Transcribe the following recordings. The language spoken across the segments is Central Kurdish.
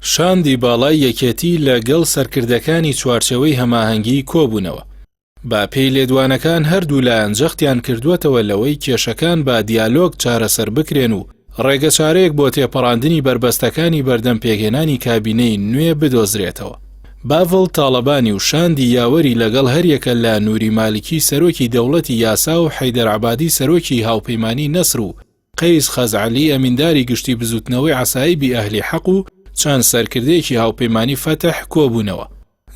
شاندی باڵای یەکێتی لە گەڵ سەرکردەکانی چوارچێوەی هەماهەنگی کۆبوونەوە. بە پێی لێدوانەکان هەردوولایان جەختیان کردووەتەوە لەوەی کێشەکان بە دیالۆگ چارەسەر بکرێن و ڕێگەچارەیەک بۆ تێپەڕاندنی بەربەستەکانی بەردەم پێکهێنانی کابینەی نوێ بدۆزرێتەوە. باڤڵ تاڵەبانی و شاندی یاوەری لەگەڵ هەریەکە لە نوری مالکی سەرۆکی دەوڵەتی یاسا و حەیدەر عەبادی سەرۆکی هاوپەیمانی نەسر و قەیس خەزعەلی ئەمینداری گشتی بزوتنەوەی عەسایبی ئەهلی حەق و چەند سەرکردەیەکی هاوپەیمانی فەتح کۆبوونەوە.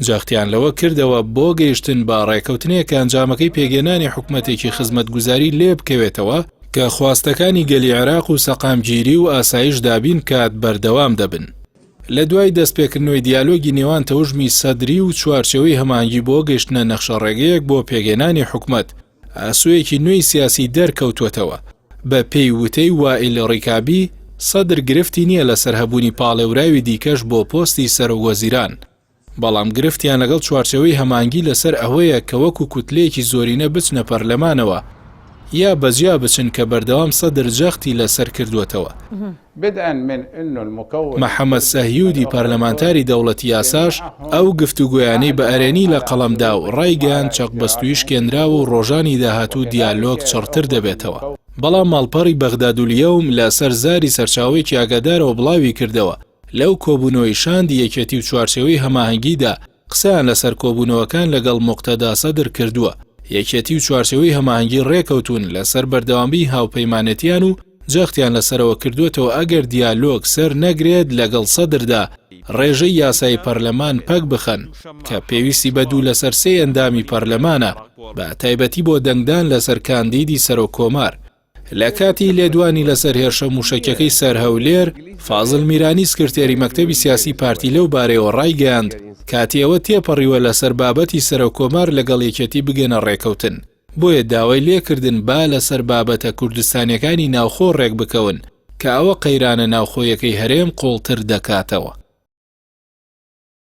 جەختیان لەوە کردەوە بۆ گەیشتن بە ڕێکەوتنێک کە ئەنجامەکەی پێکهێنانی حکومەتێکی خزمەتگوزاری لێ بکەوێتەوە کە خواستەکانی گەلی عێراق و سەقامگیری و ئاسایش دابین بکات بەردەوام دەبن. لە دوای دەستپێکردنەوەی دیالۆگی نێوان تەوژمی سەدری و چوارچێوەی هەماهەنگی بۆ گەیشتنە نەخشەڕێگەیەک بۆ پێکهێنانی حکومەت، ئاسۆیەکی نوێی سیاسی دەرکەوتووەتەوە. بە پێی وتەی وائیل ڕیکابی، سەدر گرفتی نییە لەسەر هەبوونی پاڵێوراوی دیکەش بۆ پۆستی سەرۆکوەزیران، بەڵام گرفتیان لەگەڵ چوارچێوەی هەماهەنگی لەسەر ئەوەیە کە وەکو کوتلەیەکی زۆرینە بچنە پەرلەمانەوە یا بەجیا بچن کە بەردەوام سەدر جەختی لەسەر کردووەتەوە. محەمەد سەهیودی پەرلەمانتاری دەوڵەتی یاساش ئەو گفتوگۆیانەی بە ئەرێنی لە قەڵەم دا و ڕایگەیاند چەقبەستوویی شکێنراوە و ڕۆژانی داهاتوو دیالۆگ چڕتر دەبێتەوە. بەڵام ماڵپەڕی بەغدادولیەوم لە سەر زاری سەرچاوەیەکی ئاگادارەوە بڵاوی کردەوە، لەو کۆبوونەوەی شاندی یەکێتی و چوارچێوەی هەماهەنگیدا قسەیان لەسەر کۆبوونەوەکان لەگەڵ موقتەدا سەدر کردووە، یەکێتی و چوارچێوەی هەماهەنگی رێکەوتوون لەسەر بەردەوامیی هاوپەیمانێتیان و جەختیان لەسەرەوە کردووەتەوە ئەگەر دیالۆگ سەر نەگرێت لەگەڵ سەدردا رێژەی یاسایی پەرلەمان پەک بخەن کە پێویستی بە دوو لەسەر سێی ئەندامی پەرلەمانە بە تایبەتی بۆ دەنگدان لەسەر کاندیدی سەرۆک کۆمار. لە کاتی لێدوانی لەسەر هێرشە مووشەکیەکەی سەر هەولێر، فازل میرانی سکرتێری مەکتەبی سیاسی پارتی لەو بارەیەوە ڕایگەیاند، کاتی ئەوە تێپەڕیوە لەسەر بابەتی سەرۆککۆمار لەگەڵ یەکێتی بگەنە ڕێکەوتن، بۆیە داوای لێکردن با لەسەر بابەتە کوردستانیەکانی ناوخۆ ڕێکبکەون کە ئەوە قەیرانە ناوخۆیەکەی هەرێم قوڵتر دەکاتەوە.